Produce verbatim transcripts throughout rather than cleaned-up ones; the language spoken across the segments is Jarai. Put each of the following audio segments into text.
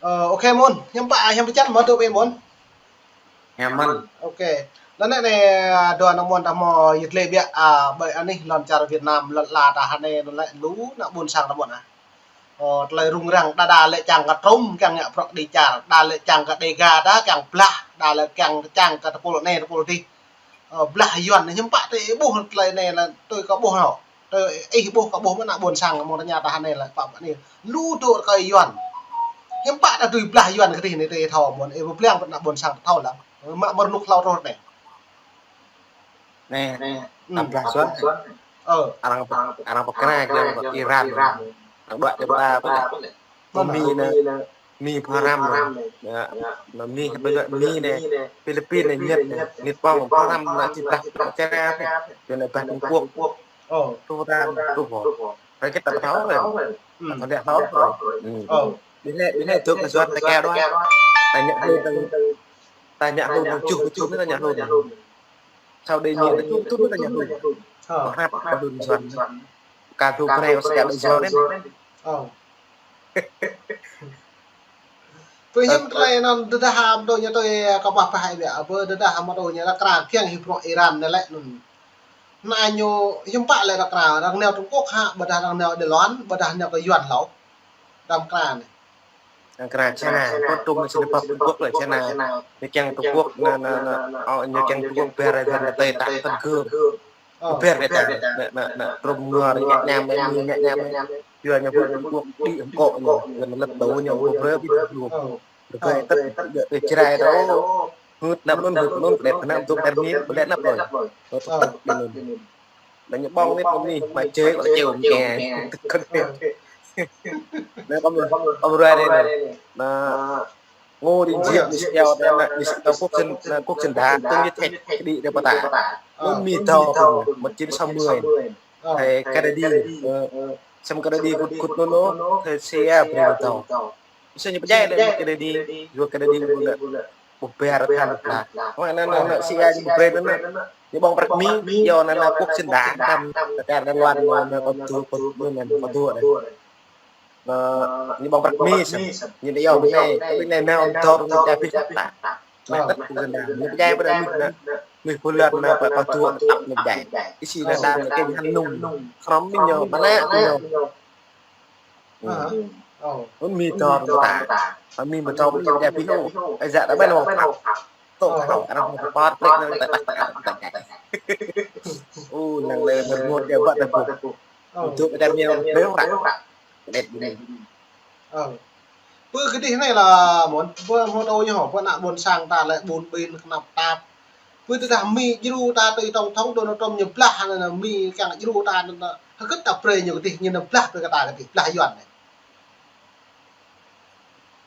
Ơ, ok mơ̆n, hiư̆m pă, hiư̆m pơčan mơ̆n tơ ƀing mơ̆n. Hiư̆m mơ̆n. Ok. Lŏn anai anai, dua ană mơ̆n ta hmâo yơh lĕ biă, a, ƀơi anih lŏn čar Việt Nam, lŏn ala ta hơnai lŏn lĕ lu ană ƀôn sang ta mơ̆n ah. Ơ, tơlơi rŭng răng, đa đa lĕ čang kơ trŭm, kiăng ngă prŏk đĭ čar, đa lĕ čang kơ Dega ta, kiăng blah, đa lĕ kiăng, čang kơ tơpul anai, tơpul adih. Ơ, blah Yuan, hiư̆m pă tơ ih ƀuh tơlơi anai lĕ tui kơ ƀuh hŏ. Tơ ih ƀuh kơ ƀuh mơ̆n ană ƀôn sang mơ̆ng tơña ta hơnai lĕ pă anai. Lu dŏ rơkơi Yuan. Hiư̆m pă ta tui blah Yuan kơ tih anai tơ ih thâo mơ̆n, ih ƀuh pliăng pơ ană ƀôn sang thâo lăng. Mă mơ̆ rơnŭk hlâo truh anai. Anai, hmm, ta blah Yuan. Ơ. Arăng, arăng pơkra kơ Iran. Arăng đuaĭ kơ ta pơ anai. Mơ̆ Mi anai, Mi Faram anai. Yă, mơ̆ Mi, ƀơi Mi anai, Philippin anai, Nhật anai, Nhật Pông, Faram anai, či blah, či blah China anai. Yua anai blah Trung Quốc. Ơ. Truh ta, truh hŏ. Rai kơ ta thâo anai. Hmm. Ta thâo anai. Hmm. Ơ. Ƀing anai, ƀing anai dŏ kơ Yuan ta kơ đuaĭ. Ta ngă hlŭn, ta ngă hlŭn, čuh, čuh anai ta ngă hlŭn. Sau đây ñu ta čuh, čuh anai ta ngă hlŭn. Ơ. Pơhrăp kơ hlŭn Yuan. Kơ hlŭn brei ƀơi sa čar Yuan anai. Ơ. Pơhiư̆m tơlơi anŭn tơdah hăm tơ ñu tui kơ pah pah ih biă, pơ tơdah hăm tơ ñu ta kra kiăng hĭ prŏk Iran anai lĕ anŭn. Anai ñu hiư̆m pă lĕ ta kra, arăng nao Trung Quốc hă, ƀôdah arăng nao Đài Loan, ƀôdah nao kơ Yuan hlâo. Đăm kra anai. Arăng kra China, pơtrŭm anai či nao pơ Trung Quốc lĕ China. Ñu kiăng Trung Quốc anai, anai, anai, ơ, ñu kiăng Trung Quốc ƀiă rai Yuan anai tơ̆ ta tăn gơ̆. Ơ. Ƀiă rai ta, anai, anai, anai, trŭm ngor, ngă ñam, ngă ñam, ngă ñam. Yua ñu ƀu Trung Quốc đĭ hăng kŏ ñu, yua ñu lăp tŭ ñu, ƀu brơi ƀu Trung Quốc. Ơ. Rơkơi tơ̆t, yua tơ Jrai tơ. Hưt anăp anŭn, hưt anŭn, pơđet anăp, tŭk tơr mi, pơđet anăp lơi. Ơ, tơ̆t anŭn. Anai ñu ƀơ̆ng anai pơ Mi, mă čơi, kơ čơi, mă čơi. Anai kơ mơ̆, kơ mơ̆ ruai anai. Anai, Ngô Đình Diệm, ñu sĭt yua anai, ñu sĭt tơ quốc dân, anai, quốc dân đảng, tŭm ñu thĕk kơđi đe pơta. Ơ. Anŭn Mi thâo, một chín sáu mươi. Ơ. Thĕk Kennedy, ơ, samơ̆ Kennedy kŭt, kŭt anŭn, anŭn, thĕk sia brơi ñu thâo. Ƀiă ñu pơdjai lĕ Kennedy, yua Kennedy ƀu lĕ, ƀu ƀiă rơkơi lĕ. Wah, anai, anai, anai, sia ñu ƀu brơi anŭn. Ñu ƀơ̆ng prăk Mi, yua anai, anai, quốc dân đảng, đăm, ta čar Đài Loan, anai, anai, kơ tŭ, kơ tŭ, anai, kơ tŭ anai. Anai, ñu ƀơ̆ng prăk Mi, samơ̆ ñu đe yua anai, tơbiă anai, anai, anai, tơr ñu pơdjai pih ta. Anai, tơ̆t quốc dân đảng, ñu pơdjai ƀơi anai, anai, anai, pơ lŏn anai, pơ, pơ tŭ, tơ̆t ñu pơdjai. Ih sĭ anai, đa anai, kơ hăn nung, hrŏm Mi ñu, ƀă anai, Mi ñu. Ơ. Ơ. Anŭn Mi thâo rơ̆ng ta. Anŭn Mi ƀu thâo Mi ƀu djai pih ôh. Ơi yă ta ƀai nao phat. Tŏ thâo, arăng hmâo pơpăt plek anŭn ta tah ta ta ta. Ơ, năng lĕ mơ̆n mơ̆n djai ƀă ta ƀuh. Ơ. Tŭ ƀă ta miao ƀeo ră. Đet ƀu anai. Ơ. Pơ kơdih anai lĕ mơ̆n, pơ hmâo tơlơi ñu hŏ, pơ ană ƀôn sang ta lĕ ƀun ƀin kơnăp tap. Pơ tơdah Mi djru ta tui tổng thống Donald Trump ñu blah anŭn, Mi kiăng djru ta anŭn, hơget ta brơi ñu kơdih, ñu anŭn blah brơi kơ ta kơdih, blah Yuan anai.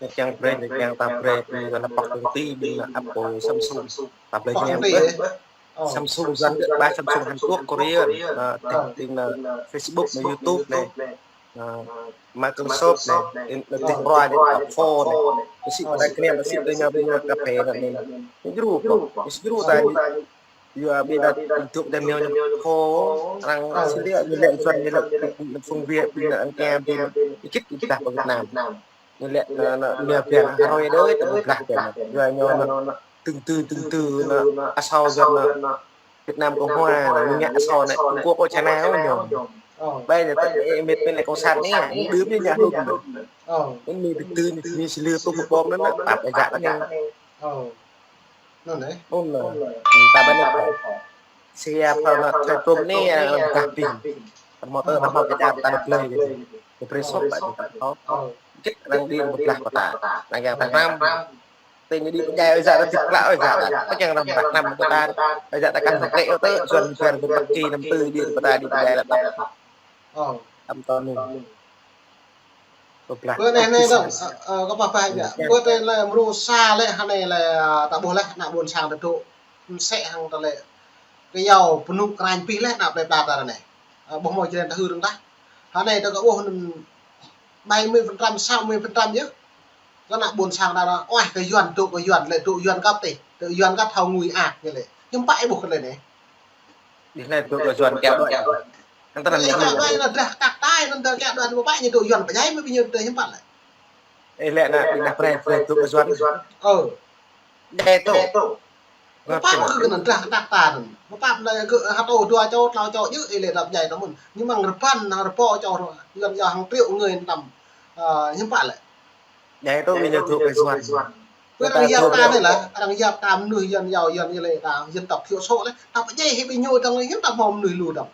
Ñu kiăng brơi, ñu kiăng ta brơi, tui anŭn pŏk tui ti, ƀing anŭn Apple, Samsung. Ta brơi ñu anŭn. Ơ. Samsung Yuan, ƀă Samsung Hàn Quốc, Korea, anŭn, tĕh, tui anŭn Facebook, anŭn YouTube anai. Anŭn, Microsoft anai, in, anŭn tĕh rua anai, anŭn Apple anai. Ñu sĭ ta kơnăm, ñu sĭ ta ñu ƀing anŭn cà phê anŭn anai. Ñu djru kơ, ñu sĭ djru ta ñu. Yua ƀing anŭn YouTube ta miao ñu kơ, arăng sĭ lĕ ñu lĕ Yuan ñu lĕ, phung Việt, ƀing anŭn Anh Kem, ƀing anŭn, ñu kĭt ñu blah pơ Việt Nam. Ñu lĕ anŭn, anŭn, ñu ƀiă anŭn, hrơi đơi ta ƀu blah ƀiă anŭn. Yua ñu anŭn, tơ̆ng tơ, tơ̆ng tơ anŭn, asâo Yuan anŭn, Việt Nam Cộng Hòa anŭn, ñu ngă asâo anŭn, Trung Quốc ôh, China ôh ñu. Ƀai anŭn ta, ơ, mĕt mĕt anŭn cộng sản anai, ñu đưm ñu ngă hlŭn anŭn. Anŭn Mi tơ̆ng tơ, Mi sĭ lĕ tŭ kơ bom anŭn, anŭn, pap ơi yă anŭn. Anŭn anai. Anŭn anai. Ta ƀai anŭn. Sia pha anŭn thĕk Trump anai, anŭn gah pih. Ta hmâo tơ, ta hmâo kơ čar ta anŭn blơi kơ. Kơ brơi sop ta kơ ta. Hơget arăng đĭ pơblah kơ ta. Arăng kiăng ta hrăm. Tơ ñu đĭ pơdjai ơi yă ta, tip klă ơi yă ta. Pơčang arăng pơblah hrăm kơ ta. Ơi yă ta kăn hơget ôh tơ, Yuan ƀiă anŭn pơčih anŭn tơ đĭ pơta đĭ pơdjai lăp. Ơ. Tăm tơ anŭn. Pơblah. Pơ anai anai dong, ơ, ơ, kơ pah pah ƀiă. Pơ tơ lĕ mrô sa lĕ hơnai lĕ, ơ, ta ƀuh lĕ ană ƀôn sang ta dŏ. Msĕ hăng ta lĕ. Kơ yua pơnŭk krăn pih lĕ ană plei pla ta anai. Ơ, ƀuh hmâo jơlan ta hưn rơ̆ng tah. Hơnai ta kơ ƀuh anŭn bảy mươi phần trăm, sáu mươi phần trăm yơh. Kơ ană ƀôn sang ta anŭn, ơi, kơ Yuan dŏ, kơ Yuan lĕ dŏ Yuan kăp tĕh. Dŏ Yuan kăp thâo ngui ak ñu lĕ. Hiư̆m pă ih ƀuh kơ lĕ anai. Ƀing anai dŏ kơ Yuan kiaŏ đuaĭ. Hăng tơnăn ñu kiaŏ đuaĭ anŭn dah kăk tai anŭn dah kiaŏ đuaĭ anŭn ƀă ñu dŏ Yuan pơdjai mơ̆ ƀing ñu dah hiư̆m pă lĕ. Ê lĕ ană ƀing đah pre, pre tŭ kơ Yuan. Ơ. Djai tŭ. Mơ̆ pap kơ kơ anăn drah kơtăk ta anăn. Mơ̆ pap anai kơ hơtô dua čô, tlâo čô djơ̆, ê lĕ lăp djai tŭ mơ̆n. Ñu mơ̆ng rơbăn, hăng rơbâo čô, Yuan yua hăng triệu người tăm. Ơ, hiư̆m pă lĕ. Djai tŭ ƀing ñu tŭ kơ Yuan. Pơ arăng yap ta anai lah, arăng yap ta mơnuih Yuan yua, Yuan ê lĕ ta, dân tộc thiểu số lĕ. Ta pơdjai hĭ ƀing ñu dơ̆ng lĕ, hiư̆m ta hmâo mơnuih lu dơ̆ng.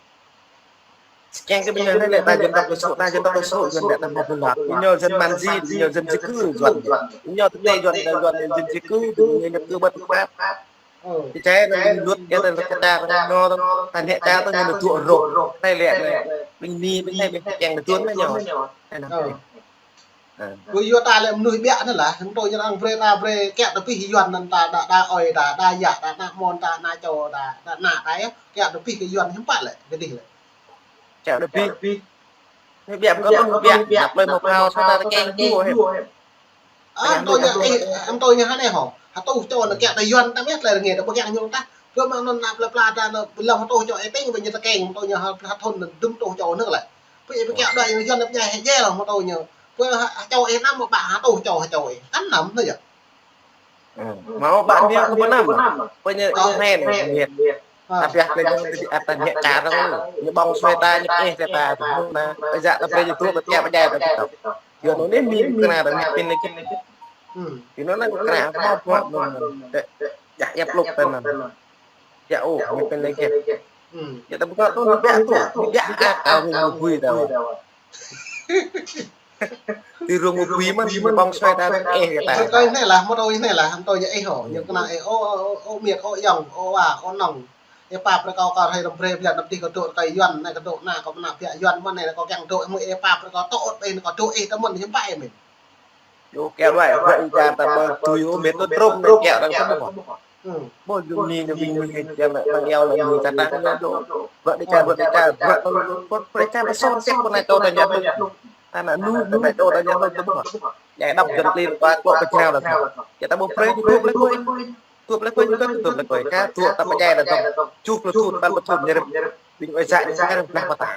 Čang kơ ƀing ñu anai lĕ ta dân tộc thiểu số, ta dân tộc thiểu số, Yuan lĕ ta hmâo pơlăt. Ƀing ñu dân man di, ƀing ñu dân di cư, Yuan. Ƀing ñu tơlơi Yuan, Yuan dân di cư, ƀing ñu nhập cư bất hợp pháp. Ơ. Či čai anăn ƀing luật, ya ta lăk ta, ta ñu, ta ñu ta, ta ñu tŭ rŏh. Anai lĕ, ƀing Mi, ƀing anai, ƀing čang tŭ anai ñu. Anai. Ơ. Ơ. Kơ yua ta lĕ mơnuih ƀiă anai lah, hăng tui ñu arăng brơi ta brơi kiăng tơpih Yuan anăn ta, đa, đa ơi ta, đa yă ta, ană mon ta, ană čô ta, đa ană ta yơh, kiăng tơpih kơ Yuan hiư̆m pă lĕ, kơ dih lĕ. Kiăng tơpih. Ñu ƀiă kơ tŭ ƀiă, ƀiă plơi mơ̆ phao, sa ta tơkeng dua hĕ. Ơ, hăng tui ñu, ơ, hăng tui ñu hă anai hŏ. Hơtô čô anăn kiăng ta Yuan ta mĕt lĕ rơngai ta ƀu kiăng ñu ta. Pơ mơ̆ng anăn ană plơi pla ta anăn ƀu lăng hơtô čô ê tĕng ƀu ñu tơkeng, hơtô ñu hă, hă thŭn anăn dŭm hơtô čô anăn lĕ. Pơ ê ƀu kiăng đuaĭ Yuan ta pơdjai hĕ djai lăng hơtô ñu. Pơ hă, hơtô ê năm mơ̆ ƀă hơtô čô, hơtô ê. Kăn năm anai yơh. Ơ, mơ̆ ƀă ñu kơ pơnăm. Pơ ñu ƀơ̆ng hnĕn, miet. Ơ. Tapi ah, lĕ ñu tơdi ăt ta ñu čar rŏng. Ñu ƀơ̆ng sui ta, ñu ih ta ta, tŭ mơ̆n anai. Ƀơi yă ta brơi ñu tŭ, ƀơi yă ƀơi yă ta tŭ. Yua anŭn anai Mi kơna ta ñu pin lĕ kĕt. Ơ. Yua anŭn anai kơna ta mơ̆ ƀuă mơ̆n. Tơ, yă yă plŭk ta anăn. Yă ôh, ñu pin lĕ kĕt. Ơ. Yă ta ƀu kơ tŭ ñu ƀiă tŭ. Ñu ƀiă ăt ta ñu bui ta. Ti rung mơ̆ bui mơ̆n, ñu ƀơ̆ng sui ta, ih kơ ta. Hơtô anai lah, hơtô anai lah, hơtô ñu ih hŏ. Ñu kơna ih, ô, ô, ô, ô, miet, ô, yŏng, ô, wa, ô, nŏng. Ih pap brơi kâo, kâo rai răm brơi blan năm tih kâo dŏ kơ Yuan, anai kâo dŏ ană kâo mơnă biă Yuan mơ̆n, anai kâo kiăng dŏ, mơ̆ ih pap brơi kâo tŏ ôh, ih kâo dŏ ih tơ mơ̆n, hiư̆m pă ih mĭn. Yua kiăng đuaĭ, brơi ih čar ta ƀơ tui ôh, mĭn tŭ trôm anai kiăng arăng tŭ mơ̆. Ơ. Ƀu djơ̆ Mi ñu ƀing Mi hĕ, kiăng ană arăng iâu ană Mi ta ta ñu dŏ. Brơi ih čar, brơi ih čar, brơi ih čar, brơi ih čar, brơi sot tĕk pơ anai čô ta ñu dŏ. Ană nu, pơ anai čô ta ñu dŏ tŭ mơ̆. Ñu đăp dân tli ta klŏ pơ črao ta. Yă ta ƀu brơi ñu tŭ lĕ kơi. Tŭ lĕ kơi ñu kơ tŭ lĕ kơi. Ka tŭ ta pơdjai ta tŭ. Čuh lĕ tŭ, ƀăn pơ tŭ ñu rơp. Ƀing ơi yă ñu rơp blah pơ ta.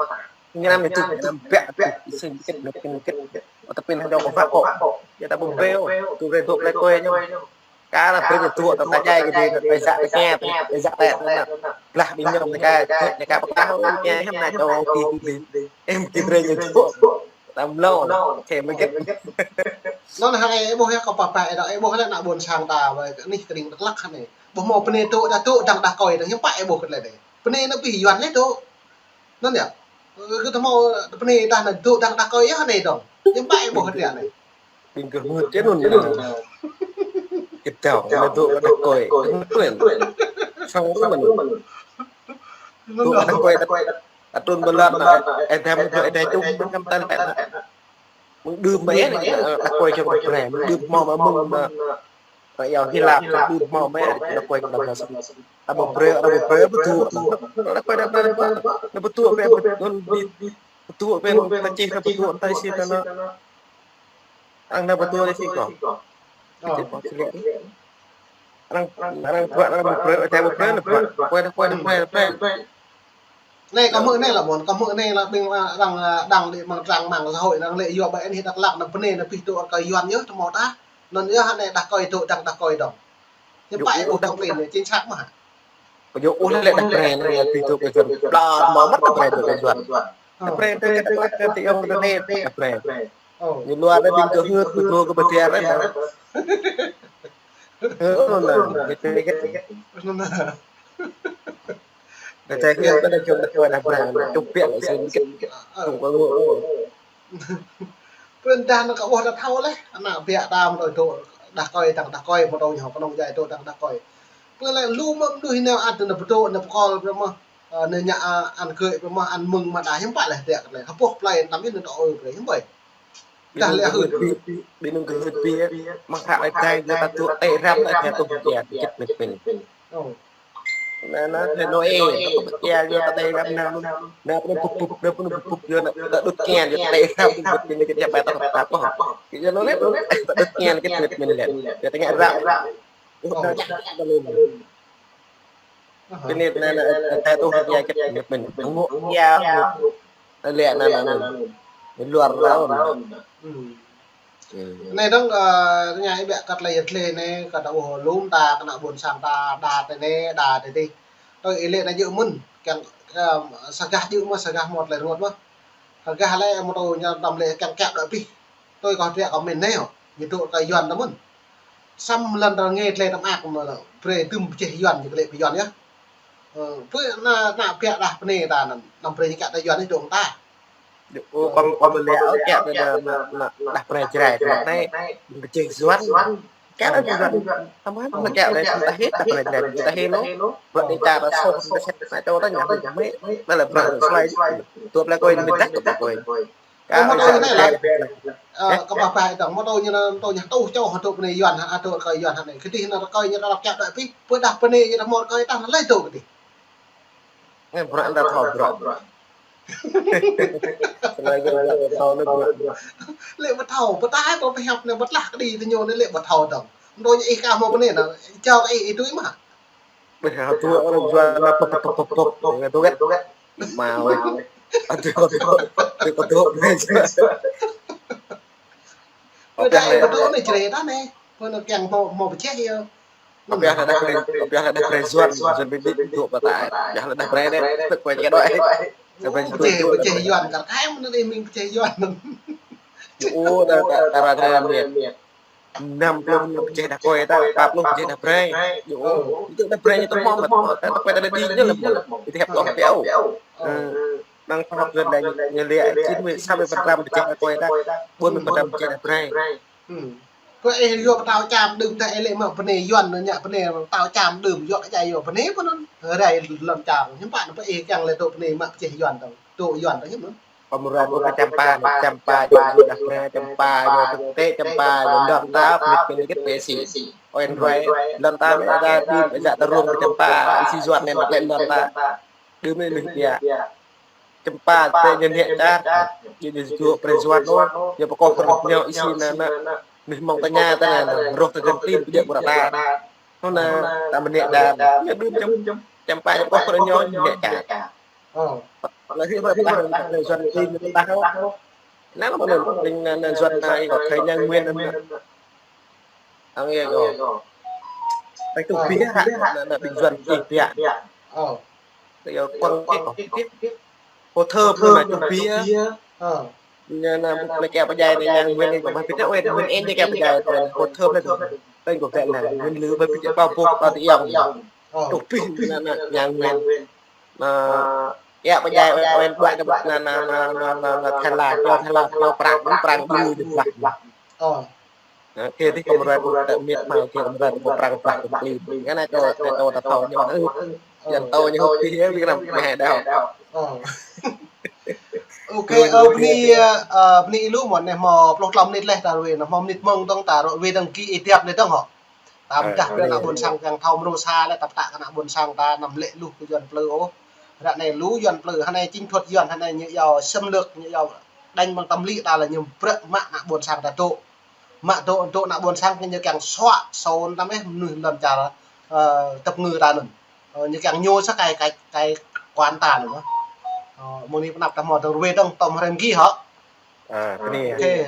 Ñu năm ñu tŭ, ñu năm ƀiă tŭ, ih sĭ kĕt, ñu pin kĕt, ñu pin kĕt. Ơ, ta pin hăng dŏ kơ wă kŏ. Yă ta ƀu brơi ôh, tŭ brơi tŭ brơi kơi ñu. Ka ta brơi ñu tŭ, ta ta djai kơ dih, ta pơjăk ta kiăng, ta pơjăk ta kiăng. Blah ƀing ñu ta ka, ñu ka pơkah ôh, ñu hiam na čô ti kơ dih. Em ki brơi ñu tŭ. Ta mlâo, kĕ mơ̆ kĕt. Anŭn hăng ih ƀuh yơh kâo pap pap ih dŏ, ih ƀuh lĕ ană ƀôn sang ta, ƀơi anih kơring Dak Lak anai. Ƀuh hmâo bơnai tŭ, đa tŭ dăng đah kơi, dăng hiư̆m pă ih ƀuh kơ tơlơi anai. Bơnai anŭn pih Yuan lĕ tŭ. Anŭn yơh. Kơ, kơ tơhmâo bơnai tah anŭn dŏ dăng đah kơi yơh anai dong. Hiư̆m pă ih ƀuh hơdră anai. Ƀing gơmut čê anŭn. Kơdâo, anŭn dŏ kơ đah kơi. Anŭn tuan. Sang rơmăn. Anŭn dŏ kơ đah kơi. Atun bơlăt, ê, đam, ê, đam čung, mơ̆ng kăm tal pet. Mơ̆ng đưm mơ̆, ê, đah kơi čông đah pre. Mơ̆ng đưm hmâo mơ̆ mơ̆ng mơ̆. Kơ yua Hy Lạp, đưm hmâo mơ̆, đah kơi čông đah pre. Đah pre, đah pre, pơtŭ. Đah kơi đah pre, đah pre, pơtŭ, pơtŭ, pơtŭ, pơtŭ, ta čih, pơtŭ, ta čih, ta anŭn. Arăng nao pơtŭ lĕ sĭt kâo. Sĭt kâo sĭt lĕ. Arăng, arăng bruă, arăng ƀu brơi, ơ, ta ƀu brơi, lĕ bruă. Kơi, kơi, kơi, kơi. Anai kâo hmư̆ anai lah ƀôn, kâo hmư̆ anai lah ƀing, ơ, arăng, ơ, đăng đi mơ̆ng trang mạng xã hội, arăng lĕ yua ƀơi anih Dak Lak anŭn bơnai anŭn pih dŏ kơ Yuan yơh, tơhmâo tah. Anŭn yơh anai đah kơi dŏ dăng đah kơi dong. Hiư̆m pă ih ƀuh thông tin anai, chính xác mơ̆ hă? Kơ yua ôh lĕ đah pre anai, pih dŏ kơ Yuan. Blah, hmâo mơ̆n đah pre dŏ kơ Yuan. Đah pre dŏ kơ Dak Lak kơ ti yŏng đah pre, đah pre. Ơ. Ñu luar đah ƀing kơ hưt, pih dŏ kơ pơtiar anai. Ơ, anŭn anai, ñu tui kĕt. Anŭn anai. Đah pre hưt, đah pre, đah pre, đah pre, čŭp biă lĕ sĭt kĕt. Ơ. Čŭp kơ ngŏ. Pơ anŭn dah anŭn kâo ƀuh ta thâo leh, ană biă ta mơ̆ dŏ, đah kơi dăng đah kơi, mơ̆ dŏ ñu kơnơ̆ng djai dŏ dăng đah kơi. Pơ lĕ lu mơ̆ mơnuih nao ăt nao pơdŏ, nao pơkŏl brơi mơ̆, ơ, nao ñă, ơ, ăn gơ̆ brơi mơ̆, ăn mơ̆ng mơ̆ đah hiư̆m pă leh tĕk leh. Hơpŏh plơi tăm yơh nao tŏ ôh brơi hiư̆m ƀơi. Dah leh hưt. Ƀing nung kơ hưt ƀiă, mă hră leh dai, yua ta tŭ tĕ răm, ta tŭ tĕ răm, kĕt mĕt mĕt. Ơ. Anai, anai, anai, Noe, ta kơ pơkia yua ta tĕ răm anai, anai, anai, bŭp, bŭp, anai, bŭp, bŭp, yua anai, ta đŭt kian, yua ta tĕ răm, bŭp, bŭp, anai, kơ jăp ta pơtăp, oh. Yua anai, anai, ta đŭt kian, kơ mĕt mĕt lĕ. Yua ta ngă răm. Oh, ta jăp ta lĕ. Anai, anai, anai, ta tŭ pơkia kĕt mĕt mĕt. Ngŏ, yua, ngŏ. Anai, anai, anai, anai. Luar laun. Hmm. Anai dong, ơ, tơña ih biă kơ tơlơi yơh tơlơi anai, kơ ta ƀuh lŏm ta, kơ ană ƀôn sang ta, đa tơ anai, đa tơ adih. Tui ih lĕ anai djơ̆ mơ̆n, kiăng, ơ, sa gah djơ̆ mơ̆, sa gah mơ̆ tơlơi rơngot mơ̆. Sa gah lĕ mơ̆ tui ñu tơm lĕ kiăng kiaŏ đuaĭ abih. Tui kâo hơdră kâo mĭn anai hŏ, ñu dŏ kơ Yuan ta mơ̆n. Samơ̆ lŏn ta rơngai tơlơi tơm ak mơ̆ lĕ, brơi tơm pơjeh Yuan, ñu kơ lĕ pơ Yuan yơh. Ơ, pơ ană, ană biă đah pơ anai ta anŭn, anăm brơi ñu kiaŏ tơ Yuan anai dŏ ta. Ơ, kâo, kâo mơ̆ lĕ, ơ, kiaŏ tơ, tơ, tơ, đah Brơi Jrai, tơ anai, pơjeh Yuan. Kiaŏ tơ Yuan. Tơma anŭn kiaŏ tơ, tơdah hĭ, đah Brơi Jrai, tơdah hĭ lŏ. Bruă đĭ ta, ta soh, ta sĕt, ta čô ta ñă mơ̆, ta lĕ bruă anŭn slai, tŭ plơi kôi, mĭn dah tŭ plơi kôi. Ơ, mơ̆ tui anai lĕ. Ơ, kâo ƀuh ƀai dong, mơ̆ tui ñu anŭn, tui ñu tuh čô, hơdră pơ anai Yuan, hă, hơdră kơ Yuan hă anai. Kơ adih anŭn rơkơi ñu ta lăp kiaŏ đuaĭ abih, pơ đah pơ anai ñu ta mơ̆ rơkơi ta anŭn lĕ dŏ kơ adih. Ơ, bruă anŭn ta thâo bruă. Sơlơi kơ bruă, thâo anŭn bruă. Lĕ ƀu thâo, ƀu ta hai ƀu pơhiăp anai, ƀu tlah kơ đĭ tơ ñu anai lĕ ƀu thâo dong. Mơ̆ tui ñu ih kah mơ̆ pơ anai anŭn, čô kơ ih, ih tui mơ̆. Ƀu thâo tui, ơ, Yuan anŭn pơp, pơp, pơp, pơp, pơp, pơp, pơp. Mă wơ̆t. Aduh, aduh, aduh, aduh. Ƀu ta ih ƀu thâo anai, čơrê ta anai. Pơ anŭn kiăng mơ̆, mơ̆ pơjeh yơh. Kâo pơhiăp lĕ đah Brơi, kâo pơhiăp lĕ đah Brơi Yuan, Yuan ƀing đĭ dŏ pơ ta. Pơhiăp lĕ đah Brơi anai, tơk pơjeh đuaĭ. Pơjeh, pơjeh Yuan, kar kaĭ mơ̆n anai mĭn pơjeh Yuan. Ơ, ta, ta, ta ră anai mơ̆n. Năm pluh mơ̆n pơjeh đah kôi ta, pă pluh pơjeh đah Brơi. Ơ, tơdah Brơi ñu tơhmư̆ mơ̆n, ta, ta, ta, ta, ta, ñu lĕ mơ̆n. Ñu tơhep lŏh pĕo. Ơ, năng pơhăp gơ̆n đah ñu lĕ chín mươi, sáu mươi phần trăm pơjeh đah kôi ta, bốn mươi phần trăm pơjeh đah Brơi. Ơ. Kơ ih yua pơtao čam đưm ta ih lĕ mă pơ anai Yuan ñu pơ anai pơtao čam đưm yua kơ djai yua pơ anai pơ anŭn. Rai lŏn čar hiư̆m pă anŭn pơ ih kiăng lĕ dŏ pơ anai mă pơjeh Yuan dong. Dŏ Yuan dong hiư̆m anŭn. Pơmrô pơ Čăm Pa, Čăm Pa yua đah Brơi, Čăm Pa yua pơtĕ, Čăm Pa yua lŏn ta, pơmĭn pơmĭn kĕt pê si. Ôi anŭn ruai, lŏn ta mơ̆ ta đưm, ih djă ta rông pơ Čăm Pa, ih si Yuan anai mă lĕ lŏn ta. Đưm anai mơ̆n biă. Čăm Pa tơ ñu ñĕ čar, ñu, ñu dŏ Brơi Yuan ôh, ñu pơkŏh pơrơ̆t ñu ih si anŭn, anŭn. Mơnuih mơ̆ng tơña ta anŭn, anŭn, rŏh ta găn tin pơjeh ƀu ră ta. Anŭn, anŭn, ta mơñĕ čar, ñu đưm Čăm, Čăm Pa ñu pơkŏh pơrơ̆t ñu, ñu ñĕ čar. Ơ. Lĕ hĭ ƀă pơdah, Brơi Yuan tin ñu pơdah ôh. Anŭn, anŭn, anŭn, anŭn, anŭn Yuan anai, kâo thâo Yang Nguyên anŭn. Ang ye kâo. Tơl tŭ biă hă, anŭn, anŭn, ƀing Yuan tih biă. Ơ. Tơ yua kông kĕt kâo. Hồ Thơm anŭn tŭ biă. Ơ. Anŭn, anŭn, mơ̆ kiaŏ pơdjai anai Yang Nguyên anai, kâo ƀuh pit anŭn, Yang Nguyên anai kiaŏ pơdjai, Hồ Thơm anai. Tơl kâo kĕt anŭn, Yang Nguyên lu, ƀuh pit pao pôk, pao ti yong. Ơ. Tŭ biă, anŭn, anŭn, Yang Nguyên. Anŭn, kiaŏ pơdjai, anŭn, anŭn, ƀuă kơ, anŭn, anŭn, Thái Lan, kiaŏ Thái Lan, kiaŏ prang, prang ƀu lu djơ̆ ƀuh. Ơ. Ơ, kơ adih kâo mơ̆ ruai ƀu tơ miêt mă, kơ mơ̆ ruai ƀu prang ƀuh kơ pơplih. Ngă anai kâo, anai kâo ta thâo ñu, ơ, Yuan tơ ñu hơ̆k tih yơh, Việt Nam mơ̆ hai đao. Ơ. Ôkê, ơ, bơni, ơ, bơni ih lu mơ̆n anai hmâo pluh klâo mơnit laih ta ruai, anai hmâo mơnit mơ̆ng dong ta ruai dong kơ ih tiap anai dong hŏ. Ta pơdah brơi ană ƀôn sang kiăng thâo mrô sa lĕ ta pơtă kơ ană ƀôn sang ta anăm lĕ lu kơ Yuan plư ôh. Ră anai lu Yuan plư, hơnai chiến thuật Yuan, hơnai ñu yua xâm lược, ñu yua đánh bằng tâm lý ta lĕ ñu brơi mă ană ƀôn sang ta dŏ. Mă dŏ, dŏ ană ƀôn sang ñu kiăng suă sôn ta mơ̆ mơnuih lŏn čar, ơ, tơpơngư ta anŭn. Ơ, ñu kiăng ñu sa cai, cai, cai quản ta anŭn. Ơ, mơ̆ng anai pơnăp ta hmâo dong ruai dong tơm hrăm gih hŏ. Ơ, bơni. Ôkê.